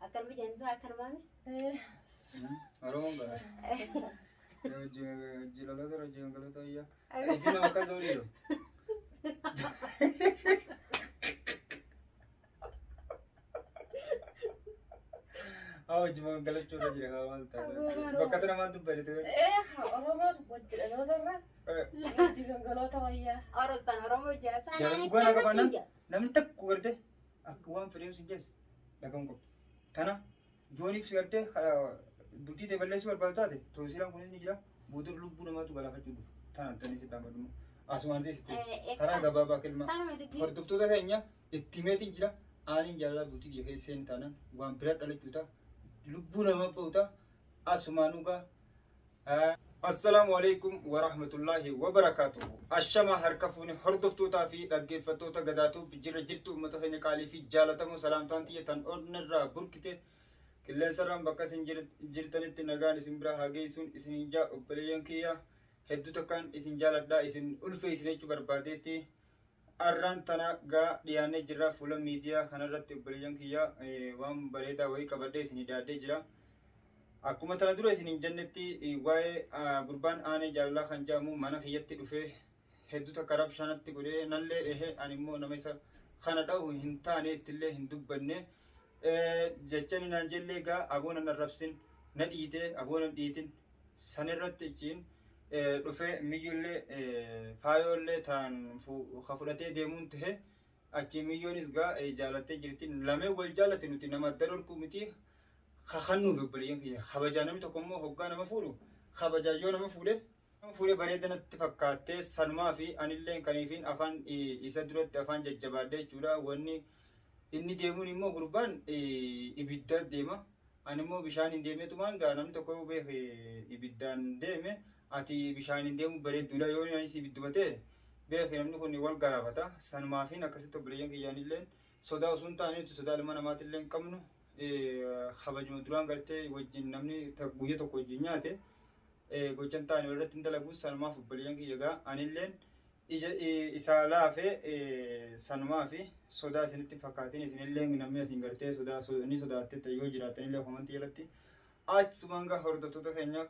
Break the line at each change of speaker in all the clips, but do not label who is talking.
Akkanuma jaanisaa akkanumaami.
Oromoon bara. Hojii loloota hojii gangaloota wayyaa. Isin nama akkas ta'uu Haa hojii gangalachuu irra jira haa maal ta'a. Bakka tana maal dubbate ture.
Oromoon wajji dhaloota irra wajji gangaloota wayyaa.
Orostan Oromoo jaarsaa
Jala dhugaa na qabaannaan namni takka gartee akka waan fedhee sin keessa dhagahuun qabdu. Tana yooniif si gartee bultii ta'e balleessuu barbaadu taate toosilaan kunis ni jira booda lubbuu namaatu galaafachuu dhufa. Tana tanii si dhaabbatu. Asumaan sitti karaa gabaabaa kilma.
Tanuma dubbii.
Hordoftoota keenya itti meetiin jira. Aaniin jaalalaa bultii kiyya keessa hin taanaan waan bira dhalachuu ta'a. Lubbuu nama bahu ta'a. Asumaan dhugaa. Assalaamu alaikum wa rahmatullahi wa barakaatuhu. Ashama harka fuune hordoftootaa fi dhaggeeffattoota gadaatuuf jira jirtu uummata keenya qaalii fi jaalatamoo salaamtaan xiyya tan onnirraa burkite qilleensarraan bakka isin jirtanitti nagaan isin bira haa geessuun isin jaa obboleeyyan kiyya hedduu takkaan isin jaaladhaa isin ulfee isin jechuu barbaadeetti. Arraan tana gaa dhiyaannee jirra fuula miidiyaa kanarratti obboleeyyan kiyya waan bareedaa wayii qabadhee isin dhiyaadhee jira. Akkuma tana dura isin hin jennetti waa'ee gurbaan aanee jaalalaa kan jedhamu mana kiyyatti dhufee hedduu takka rabshaanatti godhee nallee dhehee ani immoo nama isa kana dha'u hin taane ittillee hin dubbanne jechani naan jellee gaa aboo nan arrabsin na dhiite aboo nan dhiitin sanirratti achiin dhufee miyyollee faayoollee taan ka fudhatee deemuun tahe achi miyyoonis gaa jaalattee jirti lameen wal jaalate nuti nama adda dhorkuu miti kakannuuf obboleeyyan kiyya kabajaa namni tokko immoo hoggaa nama fuudhu kabajaa yoo nama fuudhe nama fuudhe bareeda natti fakkaattee sanumaa fi anillee kaniifin afaan isa duratti afaan jajjabaadhe jechuudha wanni inni deemuun immoo gurbaan ibidda deema ani immoo bishaan hin deemeetumaan gaa namni tokko yoo beeke ibiddaan deeme ati bishaan hin deemu bareedduudha yoo anis ibidduma ta'e beeke namni kun wal garaafata sanumaafin akkasitti obboleeyyan kiyyaanillee sodaa osoo hin taane nuti sodaa ilma namaatillee hin qabnu kabajuma duraan gartee wajjin namni guyya tokko wajjin nyaate gochan taane irratti hin dalagu sanumaaf obboleeyyan kiyya gaa anilleen ija isaa laafee sanumaa fi sodaa isinitti fakkaatin isinillee namni asin gartee sodaa ni sodaatte yoo jiraatanillee komantii jalatti achumaan gaa hordoftoota keenya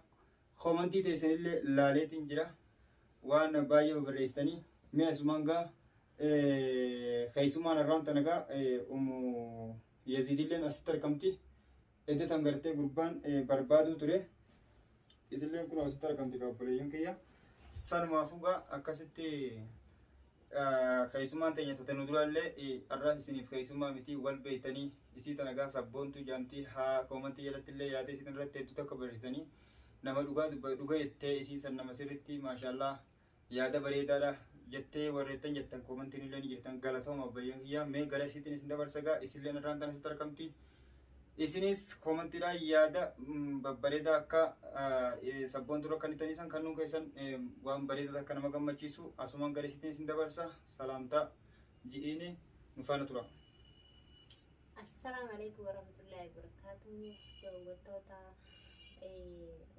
komantii teessanillee laaleetiin jira waan baay'ee babarreessitanii mi'a asumaan gaa keessumaan arraan tana gaa ummu Yaziidilleen asitti argamti. Edda tan gartee gurbaan barbaaduu ture. Isilleen kun asitti argamti gaa obboleeyyan kiyya. Sanumaafuu gaa akkasitti keessummaan teenya tate nu duraallee arra isiniif keessummaa miti wal beektanii isii tana gaa sabboontuu jaamtii haa koomantii jalatti illee yaada isii irratti hedduu takka barreessitanii nama dhugaa dhuga jettee isiin san nama sirritti maashaallaa yaada bareedaadha jettee warreettan jettan koomantiin illee ni jirtan galatooma obboleeyyan kiyya mee gara isiitiin isin dabarsa gaa isilleen irraan tana asitti argamti. Isinis koomantiidhaan yaada babbareedaa akka sabboontuu akka nittanii san kannuu keessan waan bareedaa akka nama gammachiisu asumaan gara isiitiin isin dabarsa salaamtaa ji'iini nu faana tura.
Assalaamu alaikum warahmatullahi wabarakatuh. Daawwattoota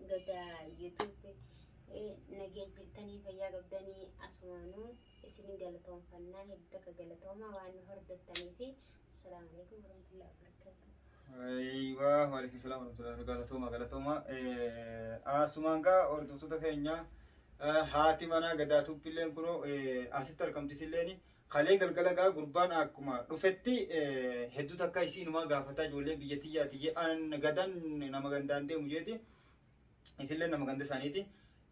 gadaa YouTube nagee jirtanii fayyaa qabdanii asumaanuu isin galatoomfannaa hedduu akka galatoomaa waan nu hordoftanii fi assalaamu alaikum warahmatullahi wabarakatuh.
Ayiwaa waalaikum salaam warahmatullahi galatooma galatooma. Asumaan gaa hordoftoota keenya haati manaa gadaa tuuppilleen kunoo asitti argamti isilleen kalee galgala gaa gurbaan akkuma dhufetti hedduu takka isiinumaa gaafataa ijoollee biyya tiyyaati jee an gadaan nama gandaan deemu jeeti isillee nama ganda isaaniiti.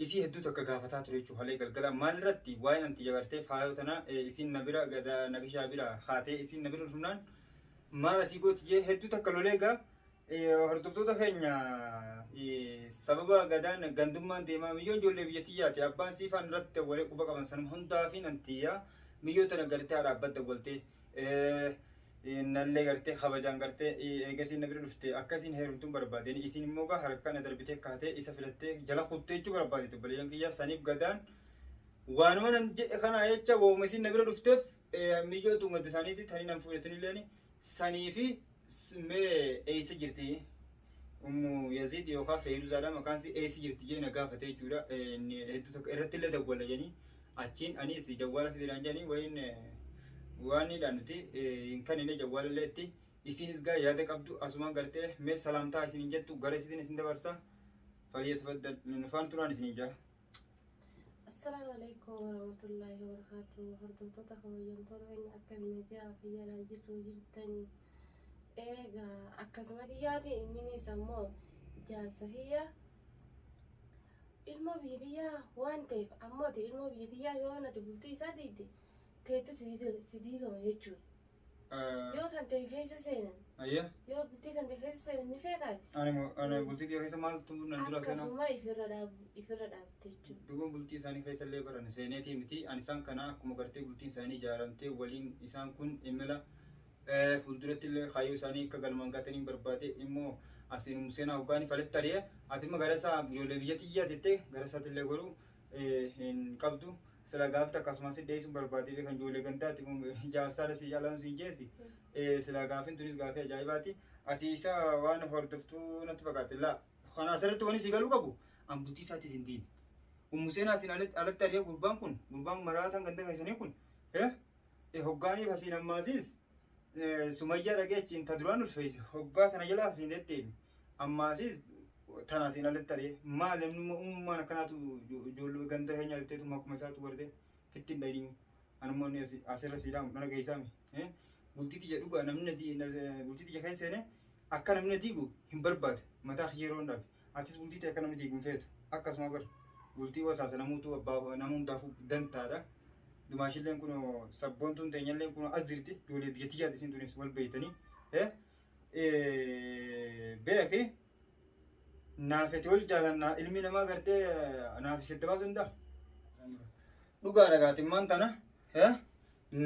Isii hedduu takka gaafataa ture jechuudha halee galgala maalirratti waa'ee nanti jabartee faayoo tana isiin na bira gada nagishaa bira haatee isiin na bira dhufnaan maal asii gooti jee hedduu takka lolee gaa hordoftoota keenya sababa gadaan gandummaan deemaa miyyoon ijoollee biyya tiyyaati abbaan siifaan irratti dawwalee quba qaban sanuma hundaa fi nantiyyaa miyyoo tana gartee haadha abbaa dawwaltee nallee gartee kabajaan gartee eegasiin na bira dhufte akkasiin heerumtuun barbaadeen isiin immoo gaa harka na darbitee kaatee isa filattee jala kuttee jechuu barbaade obboleeyyan kiyyaa saniif gadaan waanuma nan jedhe kana jecha wooma isiin na bira dhufteef miyyoo tun gadda isaaniiti tanii nan fuudhatinilleen sanii fi mee eessa jirti ummu Yaziid yookaan Feeruzaadha maqaan isii eessa jirti jee na gaafate jechuudha hedduu tokko irratti illee dawwala jedhanii achiin anis jawwaala fideedhaan jedhanii wayin waan nidha nuti hin kanine jawwaala illee itti Isinis gaa yaada qabdu asumaan gartee mee salaamtaa isiniin jettu gara isiin isin dabarsa. Faliyya nufaan turaan isiniin jaa.
Assalaamu alaikum warahmatullaahi wabarakaatuh. Hordoftoota kabajamtoota keenya akkam nagaa fayyaadhaa jirtu jirtanii. Egaa akkasuma dhiyyaate inninis ammoo jaarsa kiyya ilmoo biyya tiyyaa waan ta'eef ammoo ati ilmoo biyya tiyyaa yoo nati bultii isaa diigde teettu si diigama jechuudha. Yoo tan ta'e keessa seenan
Ayya.
yoo bultii tan ta'e keessa seenan ni feetaati.
Ani bultii tiyya keessa maaltu nan dura seenaa?
Akkasuma ifirra ifirra dhaabte jechuudha.
Duuba bultii isaanii keessa illee baran seeneetii miti. Ani isaan kana akkuma gartee bultiin isaanii ijaaramtee waliin isaan kun imala fuulduratti illee kaayyoo isaanii akka galmaan gaatanii barbaade immoo asiin Museenaa hoggaanii faletti ari'e ati immoo gara isaa ijoollee biyya xiyyaa jettee gara isaatti illee goruu hin qabdu. Sila gaafta akkasumas dhiyeessuun barbaadee kan ijoollee gandaati jaarsaadha si jaalan si jeesi. Sila gaafin tunis gaafii ajaa'ibaati. Ati isa waan hordoftuu natti fakkaate laa. Kana asirratti wanni si galuu qabu an bultii isaatti sin diine. Museenaa asiin alatti ari'e gurbaan kun gurbaan maraataan ganda keessanii kun hoggaaniif asiin ammaasiis Sumayyaa dhagee achiin ta duraan ulfeesse hoggaa kana jala asiin deddeebi. Ammaasiis tana asiin alatti ari'e maal namni uumamaan akkanaatu ijoollee ganda keenya jetteetuma akkuma isaatu bartee fitti hin dhayinimu. Anummoo inni asirra siidhaa mana keessaami. Bultii tiyya dhugaa namni bultii tiyya keessa seenee akka namni na diigu hin barbaadu. Mataa kiyya yeroo hin dhabe. Atis bultii tiyya akka namni diigu hin feetu. Akkasuma bar bultii wasaasa namuutu abbaa nama hundaafuu dantaadha. Dumaashilleen kun sabboontuun teenyalleen kun as jirti. Ijoollee biyya tiyyaati isin tunis wal beeytanii. Beeki naafeti wal jaalannaa ilmi namaa gartee naaf itti baasuu danda'a. Dhugaa dhagaatimmaan tana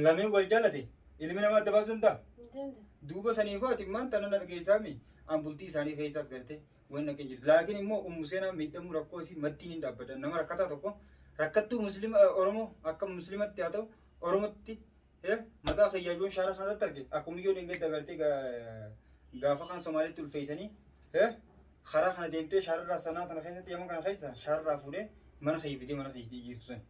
lameen wal jaalate ilmi namaa adda baasuu danda'a.
Hin danda'u.
Duuba saniifuu ati immaan tana na dhageessaami an bultii isaanii keessaas gartee waan naqee jiru. Laakiin immoo Ummu Seenaa miidhamuu rakkoo isii maddiin hin dhaabbatan. Nama rakkataa tokko rakkattuu muslima Oromoo akka muslimatti haa ta'u Oromootti mataa fayyaajoon shaara kanarratti arge akkuma iyyoo dheengadda gartee gaafa kan Somaalitti ulfeessanii karaa kana deemtee shaararraa sanaa tana keessatti yaman kana keessa shaararraa fuudhee mana kee fidee mana kee jirtu san.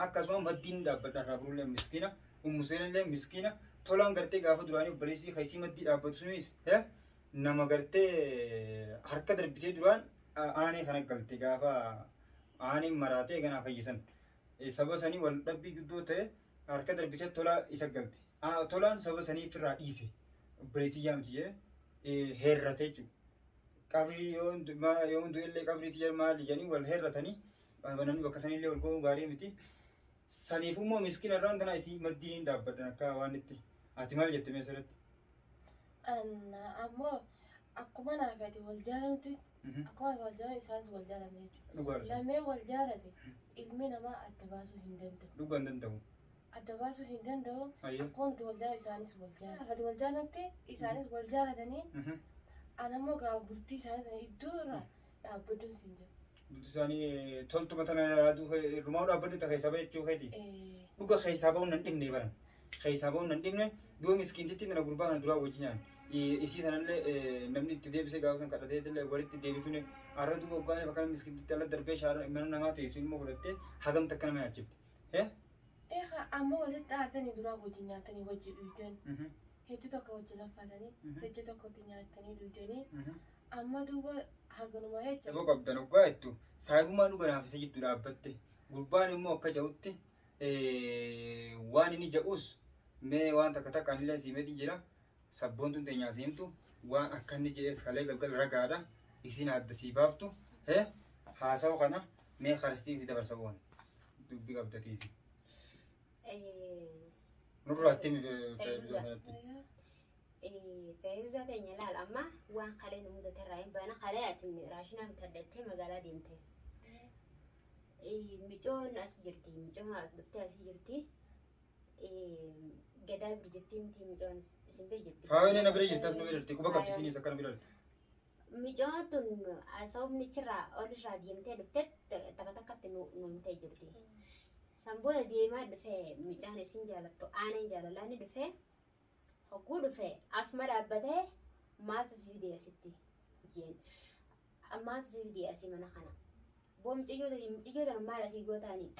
Akkasuma maddiin hin dhaabbadha irraa birullee miskiina Ummu Seenallee miskiina tolaan gartee gaafa duraanii obboleessi kaysii maddii dhaabbatu sunis nama gartee harka darbitee duraan aanee kana galte gaafa aaneen maraatee ganaa fayyisan. Saba sanii wal dhabbii guddoo ta'e harka darbitee tolaa isa galte. Tolaan saba sanii ofirraa dhiise. Obboleettii yaamti jee heerrate jechuudha. Qabrii yoo du'ellee qabrii tiyya maali jedhanii wal heerratanii namni bakka sanillee wal ga'uun gaarii miti. Saniif immoo miskiina irraan tana isii maddiin hin dhaabbatan akka waan itti. Ati maal jette mee asirratti?
Ammoo akkuma naaf ati wal jaalamtu akkuma wal jaalatu isaanis wal jaalatan jechuudha.
Dhugaadha.
Lameen wal jaalate ilmi namaa adda baasuu hin danda'u.
Dhugaa hin danda'u.
Adda baasuu hin danda'u.
Ayyee.
Akkuma nuti wal jaalatu isaanis wal jaalatu. Ati wal jaalamte isaanis wal jaalatanii ana immoo gaafa bultii isaanii sana iddoo irraa dhaabbaduun siin jiru.
Bultii isaanii toltuma tana yaaduu irrumaa dhaabbadhu ta keessaa bahe jechuu keeti. Dhuga keessaa bahuun nan dhibne baran. Keessaa bahuun nan dhibne du'a miskiintitti tana gurbaa kana duraa wajjin nyaanne. Isii tanallee namni itti deebisee gaafa san kadhatee walitti deebifne har'a duuba hoggaanii bakka miskiintitti ala darbee shaara mana namaa teessu ilmoo fudhattee hagam takka nama nyaachifte.
Eegaa amma walitti aartanii duraa wajjin nyaatanii wajjin dhugdan hedduu tokko wajjin laffatanii hedduu tokkotti nyaatanii dhugdanii amma duuba haganuma jecha.
Sababa qabdan hoggaa jettu saahibummaa dhuga naaf isa jiddu dhaabbatte gurbaan immoo akka ja'utti waan inni ja'us mee waan takka takka anillee siimeetiin jira sabboontuun teenyaa siimtu waan akka inni jedhes kalee galgal ragaadha isin adda sii baaftu haasawa kana mee karistii si dabarsa boon dubbii qabda tiisi. Nurraa itti feeruzaa kanatti.
Feeruzaa teenya laal amma waan kalee nu mudate irraa hin baana kalee ati raashinaa bitadhattee magaalaa deemte. Micoon as jirti micoon as dhuftee asii jirti. Gadaa bira jirti miti micoon isin bira jirti.
Faayonni na bira jirti as nu bira jirti quba qabdi isinis akkana bira jirti.
Micoon tun sababni achirraa olirraa deemtee dhuftee takka takkatti nu himtee jirti. San booda deemaa dhufee mucaan isin jaalattu aaneen jaalalaa ni dhufee hogguu dhufee asuma dhaabbatee maaltu si fide asitti jeen maaltu si fide asii mana kana boo mucayyoo tana maal asii gootaanii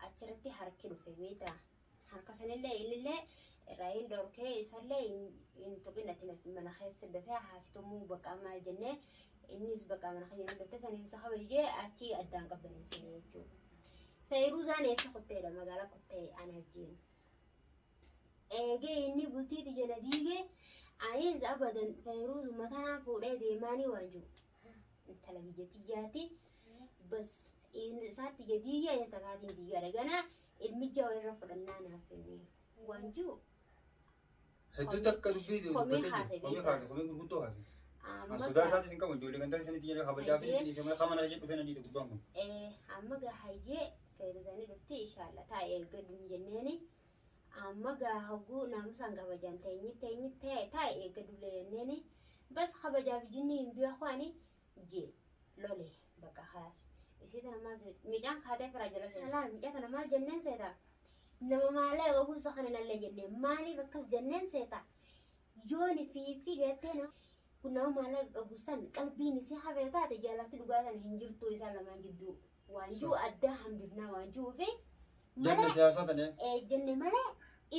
achirratti harki dhufe beektaa harka sanillee innillee Irraa hin dhorkee isallee hin tuqin ati mana keessa dafee haasitumuu bakka maal jennee innis bakka mana keessa dhufte saniif isa kabajee achi addaan qabbaneessine jechuudha. Feeruzaan eessa kutteedha magaalaa kuttee ana jiin. Eegee inni bultii tiyya na diigee anis abadan feeruzuma tanaa fuudhee deemaanii waan jiru. Intala biyya tiyyaati. Bas isaatti tiyya diigee anis takaatiin diigaadha. Ganaa ilmicha walirra fudhannaa naaf inni waan jiru.
Hedduu takka dubbii
Komii
dubbatee
haase
jiru. Komii
beektaa.
haase, komii gurguddoo haase.
Amma
Sodaa isaatis hin qabu ijoollee gandaa isinitti jedhee kabajaa fi isin isee kama na jedhu dhufee na dhiite gubbaan kun.
Amma gaa hayyee feeruzanii dhufti inshaalla taa'ee eeggadhu hin jenneeni. Amma gaa hogguu naamusaan kabajaan teenyi teenyi taa'ee eeggadhu illee jenneeni. Bas kabajaaf jinni hin beeku ani jee lole bakka kalaas. Isii tana maal micaan kaatee firaa jala seeta. Laal micaa tana maal jenneen seeta. Nama maalee qabuusa kana nallee jenneen maaliif akkas jenneen seeta. Yooni fi gattee nama kun nama maallaqa qabu san qalbiin isii hafee taate jaalalti dhugaa sana hin jirtu isaan lamaan jidduu waan jiru addaa hambifnaa waan jiruu fi
Jenne
malee
siyaasaa tane.
jenne malee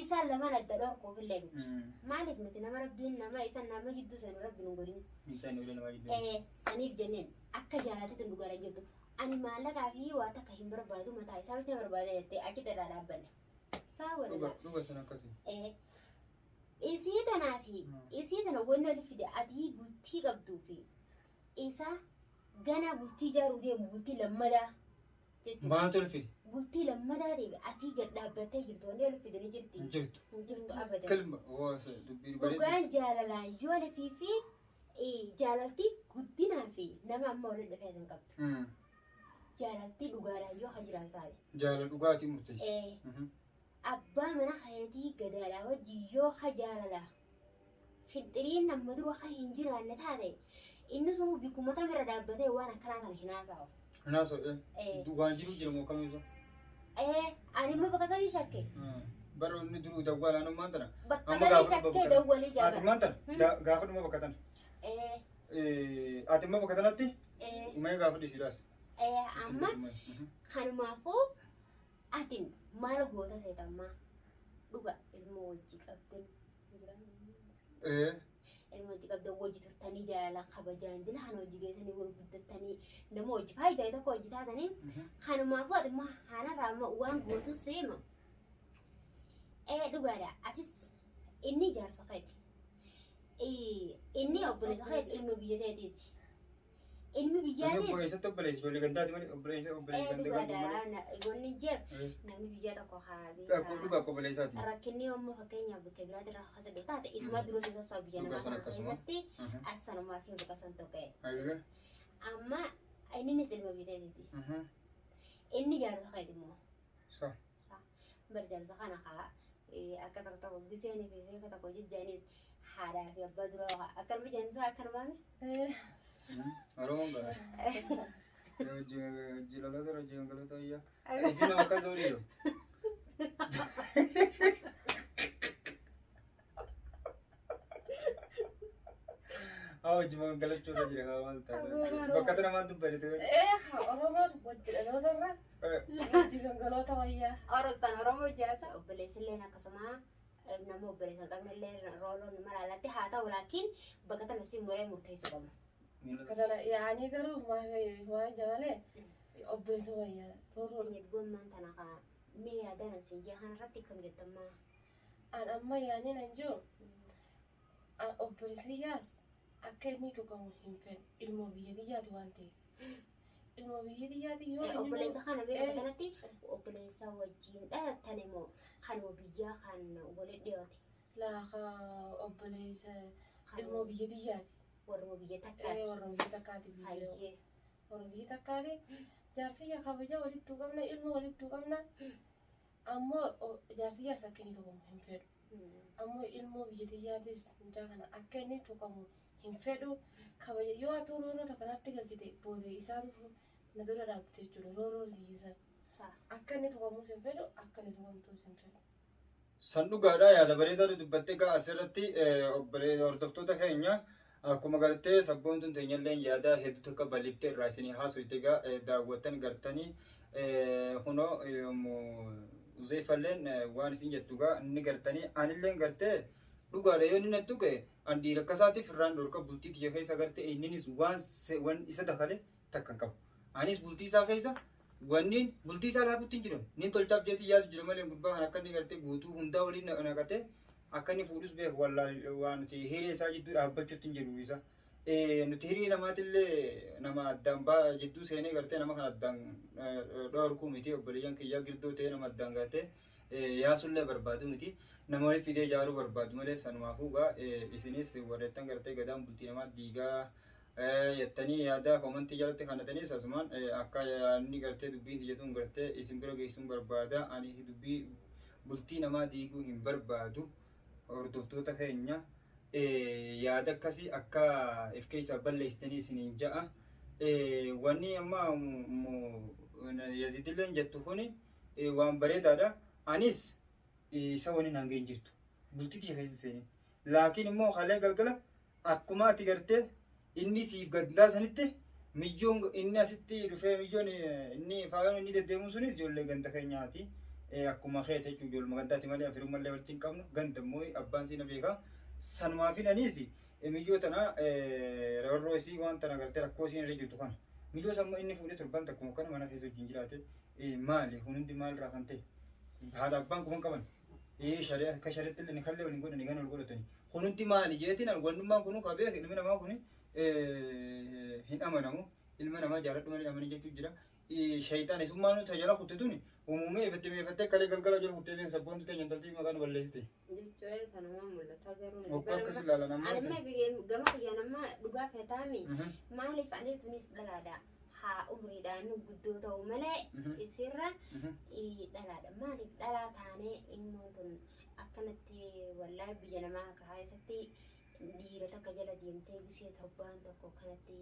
isaan lamaan adda dhorkuuf illee miti. Maaliif nuti nama rabbiin nama isaan nama jidduu seenu rabbiin hin godhin.
Isaan ijoollee namaa jidduu.
Saniif jenneen akka jaalalti tun dhugaadhaan jirtu ani maallaqaa fi waa takka hin barbaadu mataa isaa bicha barbaada jettee achitti irraa dhaabbanne. Saa
Dhuga
walirraa.
dhuga sana akkasii.
Isii tanaa fi isii tana wanni oli fide atii bultii qabduu fi isa gana bultii ijaaruu deemu bultii lammadaa jechuudha.
Maaltu ol fide?
Bultii lammadaa ta'e atii gad dhaabbattee jirtu wanni oli fide ni jirti.
Hin jirtu.
Hin jirtu abadan.
Kilma waa dubbii bareedu.
Dhugaan jaalalaan yoo lafii fi jaalalti guddinaa fi nama amma walitti dhufee hin qabdu. Jaalalti dhugaadhaan yoo jiraatu taate.
Jaalala dhugaatii murteessa.
Abbaa mana keetii gadaadhaa wajjin yoo ka jaalala fixiriin amma dura ka hin jiraanne taate inni sun bikkuma tamirra dhaabbatee waan akkanaa kana hin haasa'u.
Hinaasoo waan jiru jira moo kamiisu?
Ani immoo bakka sanii shakke.
Bara inni duruu dawwaalaan ammaan tana.
Bakka
Amma
sanii
gaafa
shakkee
bakka
dawwalii
Ati
jaala.
ammaan tana gaafa dhuma bakka tana. Ati immoo bakka tanatti umee gaafa dhisiidhaas.
Amma kanumaafuu atin maal goota seetammaa dhuga ilmoo wajji qabdan. Ilma hojii qabdan hojii turtanii jaalalaan kabajaan dila kana hojii geessanii wal guddatanii nama hojii faayidaa tokko hojii taatanii kanumaafuu ati immoo haanarraa amma waan gootu seema. Dhugaadha atis inni jaarsa keeti. Inni obboleessa keeti ilma biyya teetiiti. Ilmi biyyaatis
Obboleessatti obboleessi ijoollee gandaati malee obboleessa obboleessa ganda ganda malee.
Dhugaadha wanni jeef namni biyya tokko haa
Dhugaa akka obboleessaati.
Rakkinni yommuu fakkeenyaaf bakka biraatti irraa kasa dhufu taate isuma dura si sossoba biyya
Dhugaa
namaa
sana
kana
akkasuma.
keessatti as sanumaa fi bakka san tokko.
Ayyee.
Amma innis ilma biyya Inni jaarsa keeti immoo.
Sa.
Bar jaarsa kana haa akka tokko tokko giseenii fi akka tokko jijjaanis haadhaa fi abbaa dura akkanuma jaansa akkanumaami.
Oromoon bara. Hojii lolota hojii gangalota ayyaa. Isin nama akkas oliidho. Haa hojii gangalachuu irra jira haa maal ta'a. Bakka tana maal dubbate ture.
Oromoon wajji dhaloota irra wajji gangaloota wayyaa.
Orostan Oromoo jaarsa obboleessilleen akkasuma nama obboleessa hin qabnellee rooloon nama laalatti haa ta'u laakiin bakka tana si muree murteessuu qabna.
Kana yaa'anii garuu maal jamalee obboleessa wayyaa rooroon.
Gommaan tana kaa mee yaadaan isin jee kana irratti akkam jettammaa?
An amma yaa'anii nan jiru obboleessa kiyyaas akka inni tuqamu hin fedhu ilmoo biyya xiyyaati waan ta'eef. Ilmoo biyya xiyyaati yoo inni
Obboleessa kana mee bakka kanatti obboleessa wajjin dhalattan immoo kanuma biyyaa kan walitti dhiyooti.
Laafa obboleessa ilmoo biyya xiyyaati.
Warruma biyya takkaati.
Warra biyya takkaati biyya.
Hayyee.
Warra biyya takkaati. Jaarsiyya kabaja walittuu qabna ilma walittuu qabna. Ammoo jaarsiyyaas akka inni tuqamu hin fedhu. Ammoo ilmoo biyya xiyyaatis mucaa kana akka inni tuqamu hin fedhu. Kabaja yoo atuu rooroo takka natti galchite booda isaatu na dura dhaabbate jechuudha rooroo xiyyeessan.
Sa.
Akka inni tuqamus hin fedhu akka inni tuqamtus hin fedhu.
San dhugaadha yaada bareedaa dubbattee gaa asirratti obbolee hordoftoota keenya akkuma gartee sabboontuun teenyallee yaada hedduu tokko bal'iftee irraa isinii haasofte gaa daawwattan gartanii kunoo Uzeeffalleen waan isin jettu gaa inni gartanii anilleen gartee dhugaadha yoo inni natti tuqe an dhiira akkasaatiif irraan dhorka bultii tiyya keessa gartee inninis waan waan isa dakale takka hin qabu. Anis bultii isaa keessa wanni bultii isaa laafutti hin jiru. Nin tolchaaf jeetii yaadu jira malee gurbaa kan akka inni gartee guutuu hundaa waliin naqatee akka inni fuudhus beeku waan nuti hiree isaa jidduu dhaabbachuutti hin jiru isa. Nuti hiree namaatillee nama addaan baa jidduu seenee gartee nama kan addaan dhorkuu miti obboleeyyan kiyyaa girdoo ta'ee nama addaan gartee yaasullee barbaadu miti. Nama waliif fidee ijaaruu barbaadu malee sanumaafuu gaa isinis warreettan gartee gadaan bultii namaa diigaa jettanii yaada komantii jalatti kanataniis asumaan akka yaadni gartee dubbiin tiyyatuun gartee isin bira geessuun barbaada. Ani dubbii bultii namaa diiguu hin barbaadu. Hordoftoota keenya yaada akkasii akka if keessaa balleessitanii isiniin ja'a. Wanni amma Yazidilleen jettu kuni waan bareedaadha. Anis isa waliin hanga hin jirtu. Bultii tiyya keessa seenee. Laakiin immoo halee galgala akkuma ati gartee inni siif gaddaa sanitti miyyoon inni asitti dhufee miyyoon inni faayoon inni deddeemu sunis ijoollee ganda keenyaati. Akkuma keete jechuun ijoolluma gandaati malee firummallee walitti hin qabnu. Ganda immoo abbaan siina beeka. Sanumaaf anis miyyoo tana roorroo isii waan tana gartee rakkoo isiin irra jirtu kana. Miyyoo sammuu inni fuudhee torban takkuma kana mana keessa wajjin jiraate maali kun hundi maalirraa kan ta'e haadha abbaan kuma qaban. Shari'a akka shari'atti illee ni kallee waliin godhani gan wal godhatani. Kun hundi maali jeetiin wannummaan kun ka beek ilmi namaa kun hin amanamu. Ilma namaa jaaladhu malee amanii jechuu jira. Shaytaan isummaa nuti jala kutte tuni uumamee ifatti meeffattee kalee galgala jala kuttee beek sabboontu teenya intaltii maqaa nu balleessite.
Jechuun sanuma mul'ata garuu.
Waggaa akkas ilaalan amma.
Anuma gama kiyyaan amma dhugaa fetaami. Maaliif ani tunis dhalaadha. Haa umriidhaan guddoo ta'u malee isirra dhalaadha. Maaliif dhalaa taanee ilmoon tun akkanatti wallaahi biyya namaa keessatti dhiira takka jala deemtee gisee torbaan tokko kanatti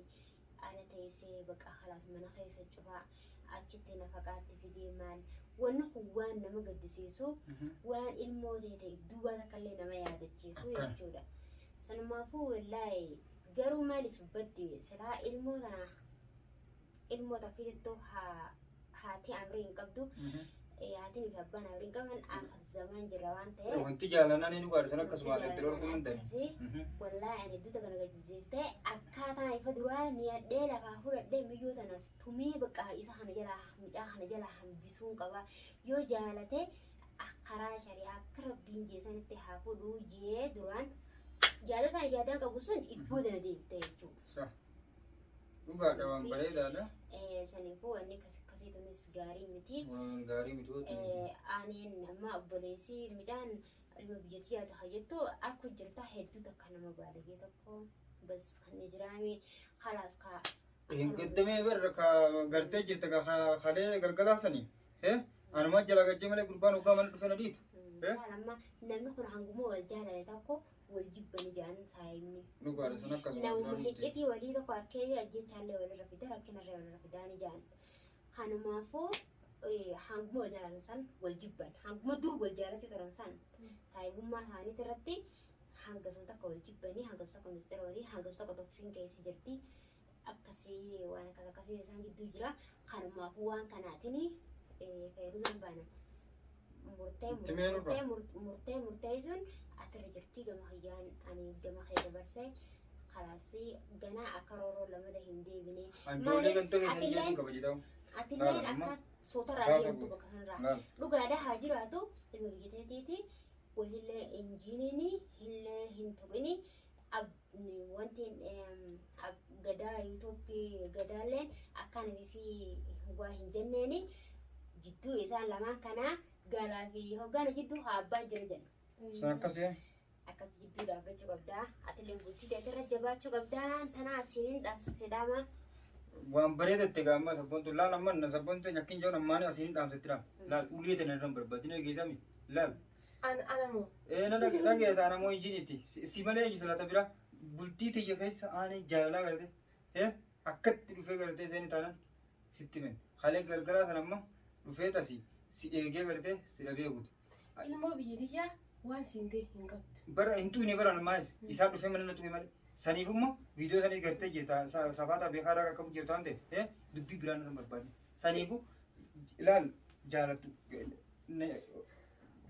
ala teessee baqa khalaas mana keessa cufaa achitti nafaqaatti fidee maal wanni kun waan nama gaddisiisu waan ilmoo ta'e duuba takkallee nama yaadachiisu jechuudha. Sanumaafuu wallaahi garuu maaliif badde silaa ilmoo tana ilmoo tafiittoo haati amrii hin qabdu haatiin fi abbaan amrii hin qaban akhir zamaan jira waan ta'eef.
Wanti jaalanaa ni dhugaadha san akkasuma itti dhorkuu hin
Akkasii wallaahi ani iddoo kana gaddisiiftee akkaataan ifa duraa ni adhee lafaa fudhadhee miyyoo sanas tumee bakka isa kana jalaa mucaa kana jalaa hambisuun qaba yoo jaalate karaa shari'aa akka rabbiin jeesanitti haa fudhuu jee duraan jaalataan yaadaan qabu sun ibboo dana deebite jechuudha.
Dhugaadha waan bareedaadha.
Saniifuu wanni akkasii tunis gaarii miti.
Waan gaarii miti wanta.
Aaneen amma obboleessi mucaan ilma biyyattii yaada hayyattu akka jirta hedduu takka nama baalagee tokko bas kan jiraame khalaas ka.
Gaddamee barra ka gartee jirta ka kalee galgalaa sanii. Anuma jala gajjee malee gurbaan hoggaa mana dhufe na dhiitu.
Amma namni kun hanguma wal jaalate tokko wal jibbani jedhan saayimni.
Dhugaadha sun akkasuma.
Namuma hiccitii walii tokko harkee ajjechaallee walirra fida rakkinarra walirra fidaani jedhan. Kanumaafuu hanguma wal jaalatan san wal jibban hanguma dur wal jaalachuu turan san saayibummaa isaaniit irratti hangasuma takka wal jibbanii hangasuma takka mistira walii hangasuma takka toffiin keessa jirti. Akkasii waan akkas akkasii isaan gidduu jira. Kanumaafuu waan kanaatiin feeruzaan baana. Murtee murtee murtee sun atirra jirti gama kiyyaan ani gama kee dabarsee khalaasii ganaa akka rooroo lamada hin deebine.
Anjoolee gantoo keessa hin jedhu kabajatamu.
Atilleen akka sootarraa deemtu bakka kanarraa. Dhugaadha haa jiraatu ilma biyya teetiiti wahillee hin jiiniini hillee hin tuqini wanti gadaa Itoophii gadaalleen akkaan fi waa hin jenneeni jidduu isaan lamaan kanaa galaa fi hoggaana jidduu haa abbaa jira jedha.
San akkasii.
Akkas jidduu dhaabbachuu qabdaa. Atilleen bultii teetirra jabaachuu qabdaa. Tanaa asiin dhaamsisee dhaama.
Waan bareedatte gaamma sabboontu laal amma na sabboontu nyakkin jiru ammaanii asiin dhaamsetti dhaam. Laal ulee tana irra hin barbaadin dhageessami. Laal.
Anamoo.
Na dhagee taana moo injiniitti. Si malee eenyu salaata bira bultii tiyya keessa aanee jaalalaa gartee. Akkatti dhufee gartee seeni taanaan sitti men. Halee galgalaa sana amma dhufee tasi si eegee gartee si dhabee guute.
Ilmoo biyya tiyyaa waan siin gahe hin qabdu.
Bara hin tuqne bara maayis isaan dhufee mana na tuqe malee. Saniif immoo viidiyoo sanii gartee jirta safaataa beekaadhaa qaqqabu jirta waan ta'eef dubbii biraan irra barbaadne. Saniifuu ilaal jaalattu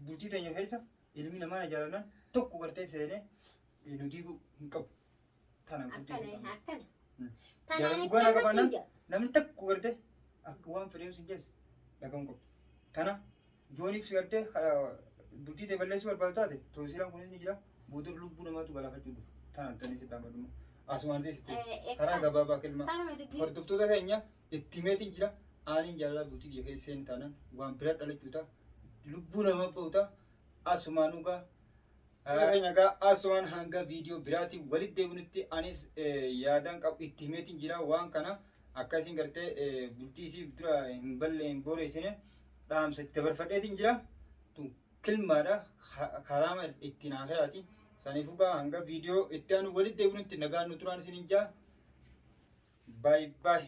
Bultii teenya keessa ilmi namaa na jaalannaan tokko gartee seenee nu diiguu hin qabu. Tana bultii
Akkana
isin qabna.
akkana.
Mm.
Tanaan
Jaalala dhugaa na
akkanatti
qabaannaan
hin jedhu.
namni tokko gartee akka waan fedhee sin keessa dhagahuun qabdu. Tana yooniif si gartee bultii ta'e balleessuu barbaadu taate toosilaan kunis ni jira, booda lubbuu namaatu galaafachuu dhufa. Tana tani si dhaamaduma. Asumaan sitti karaa gabaabaa kilma.
Tanuma dubbii.
Hordoftoota keenya itti himeetiin jira. Aaniin jaalalaa bultii kiyya keessa seeni taanaan waan bira dhalachuu ta'a. Lubbuu nama ba'u ta'a. Asumaan dhugaa. Egaa asumaan hanga viidiyoo biraatiin walitti deebinutti anis yaadaan qabu itti himeetiin jira waan kana akkasiin gartee bultii isiif dura hin balle hin booreessine dhaamsa itti dabarfadheetiin jira. Tun kilmaadha karaama ittiin akiraati. Saniifuu gaa hanga viidiyoo itti aanu walitti deebinutti nagaan nu turaan isiniin jaa. Baay baay.